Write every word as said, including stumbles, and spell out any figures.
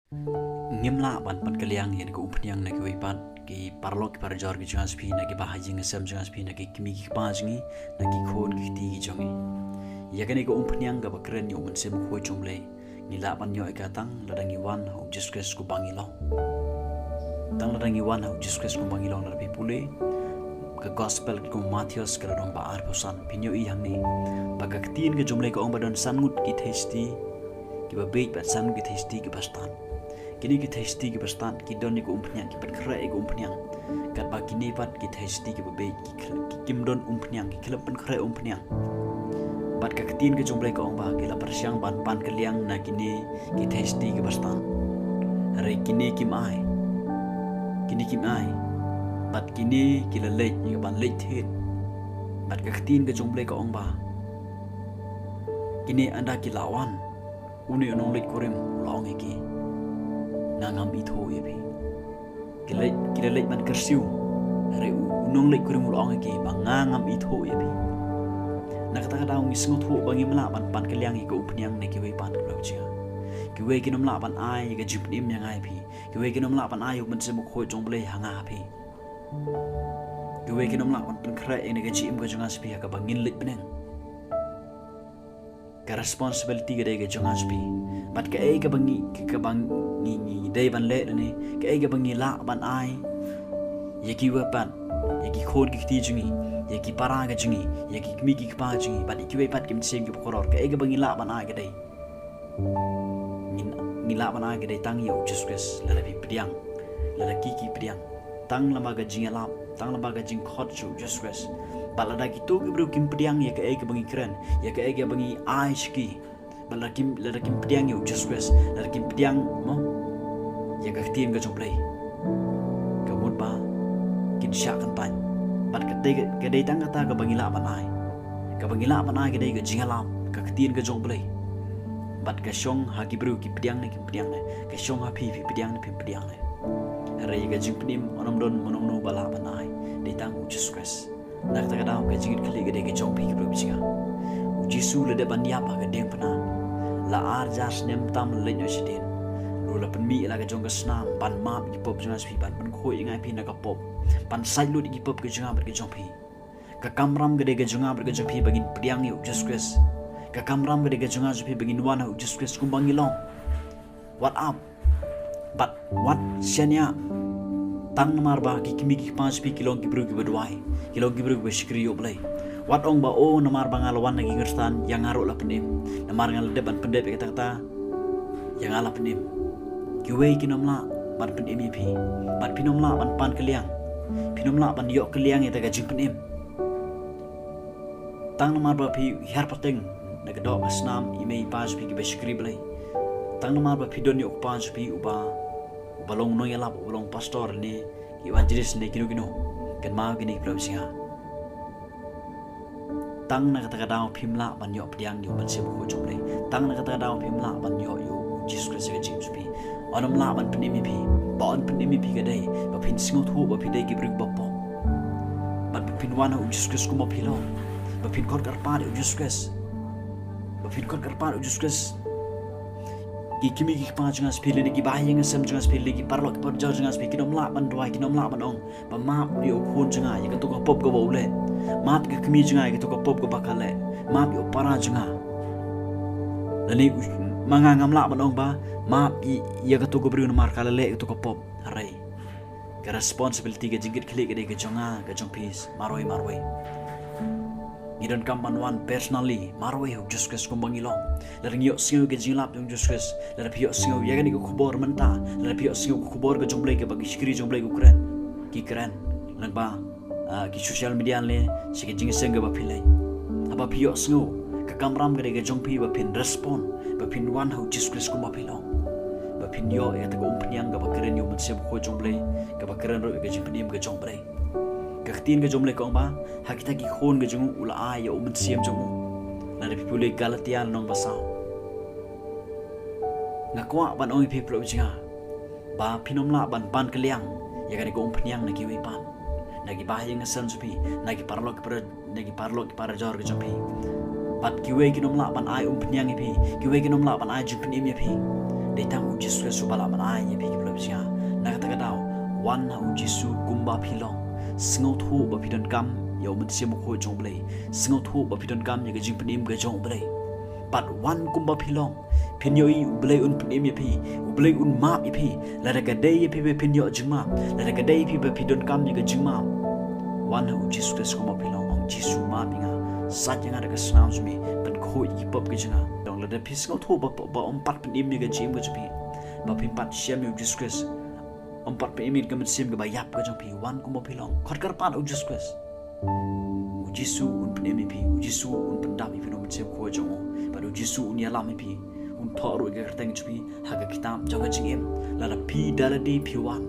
Ngim lah ban pynkylliang ïa ka umphniang na kiwei pat, ki paralok ki parajor ki jong nga jong phi, na ki bahaïing hasem jong nga jong phi, na ki kmie ki kpa jong ngi, na ki khun ki kti ki jong ngi. Ïa kane ka umphniang kaba kren ïa u Mynsiem Bakhuid jong U Blei, ngi lah ban ïoh ïa ka tang lada ngi wan ha u Jisu Khrist kumba ngi long. Tang lada ngi wan ha u Jisu Khrist kumba ngi long. Lada phi pule ka gospel ki kum Mathaios ka lynnong ba arphew san, phin ïohi hangne ba ka ktien ka jong U Blei ka ong ba don san ngut ki theisotti kiba bieit bad san ngut ki theisotti kiba stad. Kine ki theisotti kiba stad ki don ïa ka umphniang, ki pynkhreh ïa ka umphniang. Katba kine pat ki theisotti kiba bieit ki khl-, ki kim don umphniang, ki khlem pynkhreh umphniang. Bad ka ktien ka jong U Blei ka ong ba ki la pyrshang ban pynkylliang na kine ki theisotti kiba stad. Hynrei kine kim ai. Kine kim ai. Bad kine ki la leit ïa ka ban leit thied. Bad ka ktien ka jong U Blei ka ong ba kine ynda ki la wan, une u nongleit kurim u la ong ïa ki, nga ngam ithuh ïa phi. Ki leit, ki la leit ban kyrsiew. Hynrei u, u nongleit kurim u la ong ïa ki ba nga ngam ithuh ïa phi. Na kata ka daw ngi sngewthuh ba ngim lah ban pynkylliang ïa ka umphniang na kiwei pat, ki paralok jong nga. Kiwei kin ym lah ban ai ïa ka jingpynim ïa nga ïa phi. Kiwei kin ym lah ban ai ïa u Mynsiem Bakhuid jong U Blei ha nga ha phi. Kiwei kin ym lah ban pynkhreh ïa kane ka jingim ka jong nga jong phi ha kaba ngin leit bneng. Ka responsibility ka dei ka jong nga jong phi. Bad kaei kaba ngi, ka, kaba ngi, ngi dei ban leh lane kaei kaba ngi lah ban ai ïa kiwei pat, ïa ki khun ki kti jong ngi, ïa ki para ka jong ngi, ïa ki kmie ki kpa jong ngi, bad ïa kiwei pat ki mynsiem kiba kordor, kaei kaba ngi lah ban ai ka dei, ngi, ngi lah ban ai ka dei tang ïa u Jisu Khrist. Lada phi pdiang, lada ki ki pdiang, tang lyngba ka jingïalap, tang lyngba ka jingkhot sha u Jisu Khrist. Bad lada kito ki briew kim pdiang ïa kaei kaba ngi kren, ïa kaei kaba ngi ai sha ki, bad lada kim, lada kim pdiang ïa u Jisu Khrist, lada kim pdiang, mo, ïa ka ktien ka jong U Blei, ka mut ba kin shah kyntait. Bad ka dei, ka dei tang kata kaba ngi lah ban ai. Kaba ngi lah ban ai ka dei ka jingïalap, ka ktien ka jong U Blei. Bad ka shong ha ki briew ki pdiang ne kim pdiang ne, ka shong ha phi, phi pdiang ne phim pdiang ne. Hynrei ka jingpynim, ym don mano mano ba lah ban ai, dei tang u Jisu Khrist. Na kata ka daw ka jingkitkhlieh ka dei ka jong phi, ki paralok jong nga. U Jisu u la dep ban ïap ha ka diengphna. La ar hajar snem tam la leit noh shadien. U la pynmih ïa la ka jong ka snam ban map ïa ki pop jong nga jong phi, ban pynkhuid ïa nga ïa phi na ka pop, ban sait lut ïa ki pop ka jong nga bad ka jong phi. Ka kamram ka dei ka jong nga bad ka jong phi ba ngin pdiang ïa u Jisu Khrist. Ka kamram ka dei ka jong nga jong phi ba ngin wan ha u Jisu Khrist kumba ngi long. Wat ap. Bad wat shaniah tang namar ba ki kmie ki kpa jong phi ki long ki briew kiba duwai, ki long ki briew kiba shakri ïa u Blei. Wat ong ba, o, namar ba nga la wan na ki Khristan, ïa nga ruh la pynim. Namar nga la dep ban pyndep ïa kata kata, ïa nga la pynim. Kiwei kin ym lah ban pynim ïa phi. Bad phin ym lah ban pan kylliang. Phin ym lah ban ïoh kylliang ïa kata ka jingpynim. Tang namar ba phi hiar pateng na ka doh ka snam i mei i pa jong phi kiba shakri Blei. Tang namar ba phi don ïa u kpa jong phi uba, uba long nongïalap, uba long pastor ne ki evangelist ne kino kino. Kynmaw kine, ki paralok jong nga. Tang na kata ka daw phim lah ban ïoh pdiang ïa u Mynsiem Bakhuid jong U Blei. Tang na kata ka daw phim lah ban ïoh ïa u Jisu Khrist ha ka jingim jong phi. Un ym lah ban pynim ïa phi. Ba un pynim ïa phi ka dei ba phin sngewthuh ba phi dei ki briew ba pop. Bad ba phin wan ha u Jisu Khrist kumba phi long. Ba phin khot kyrpad ïa u Jisu Khrist. Ba phin khot kyrpad ïa u Jisu Khrist. Ki kmie ki kpa jong nga jong phi lane ki bahaïing hasem jong nga jong phi lane ki paralok ki parajor jong nga jong phi kin ym lah ban duwai, kin ym lah ban ong ba map ïa u khun jong nga ïa kato ka pop kaba u leh. Map ïa ka kmie jong nga ïa kato ka pop kaba ka leh. Map ïa u para jong nga. Lane u, ma nga ngam lah ban ong ba map ïa, ïa kato ka briew namar ka la leh ïa kato ka pop. Hynrei ka responsibility, ka jingkitkhlieh ka dei ka jong nga, ka jong phi marwei marwei. Ngi donkam ban wan personally marwei ha u Jisu Khrist kumba ngi long. Lada ngi ïohsngew ïa ka jinglap jong u Jisu Khrist, lada phi ïohsngew ïa kane ka khubor mynta, lada phi ïohsngew ka khubor ka jong U Blei kaba ki shakri jong U Blei ki kren, ki kren lyngba, ah, ki social media ne sha ka jingïaseng kaba phi leit. Haba phi ïohsngew, ka kamram ka dei ka jong phi ba phin respond, ba phin wan ha u Jisu Khrist kumba phi long, ba phin ïoh ïa kata ka umphniang kaba kren ïa u Mynsiem Bakhuid jong U Blei, kaba kren ruh ïa ka jingpynim ka jong U Blei. Ka ktien ka jong U Blei ka ong ba ha kita ki khun ka jong u u la ai ïa u Mynsiem jong u. Lada phi pule Galatia lynnong ba saw. Nga kwah ban ong ïa phi, paralok jong nga, ba phin ym lah ban pan kylliang ïa kane ka umphniang na kiwei pat, na ki bahaïing hasem jong phi, na ki paralok ki para, na ki paralok ki parajor ki jong phi. Bad kiwei kin ym lah ban ai umphniang ïa phi, kiwei kin ym lah ban ai jingpynim ïa phi. Dei tang u Jisu Khrist uba lah ban ai ïa phi ki paralok jong nga. Na kata ka daw, wan ha u Jisu kumba phi long. Sngewthuh ba phi donkam ïa u Mynsiem Bakhuid jong U Blei. Sngewthuh ba phi donkam ïa ka jingpynim ka jong U Blei. Bad wan kumba phi long. Phin ïohi U Blei un pynim ïa phi. U Blei un map ïa phi. Lada ka dei ïa phi ba phin ïoh jingmap, lada ka dei ïa phi ba phi donkam ïa ka jingmap, wan ha u Jisu Khrist kumba phi long, ong, Jisu, map ïa nga. Sait ïa nga da ka snam jong me. Pynkhuid ïa ki pop ka jong nga. Dong lada phi sngewthuh ba, ba, ba ym pat pynim ïa ka jingim ka jong phi, ba phim pat shem ïa u Jisu Khrist, ym pat pynim ïa ka mynsiem kaba ïap ka jong phi, wan kumba phi long. Khot kyrpad u Jisu Khrist. U Jisu un pynim ïa phi, u Jisu un pyndap ïa phi na u Mynsiem Bakhuid jong u. Bad u Jisu un ïalam ïa phi, un thoh ruh ïa ka kyrteng jong phi ha ka kitab jong ka jingim. Lada phi da lade phi wan,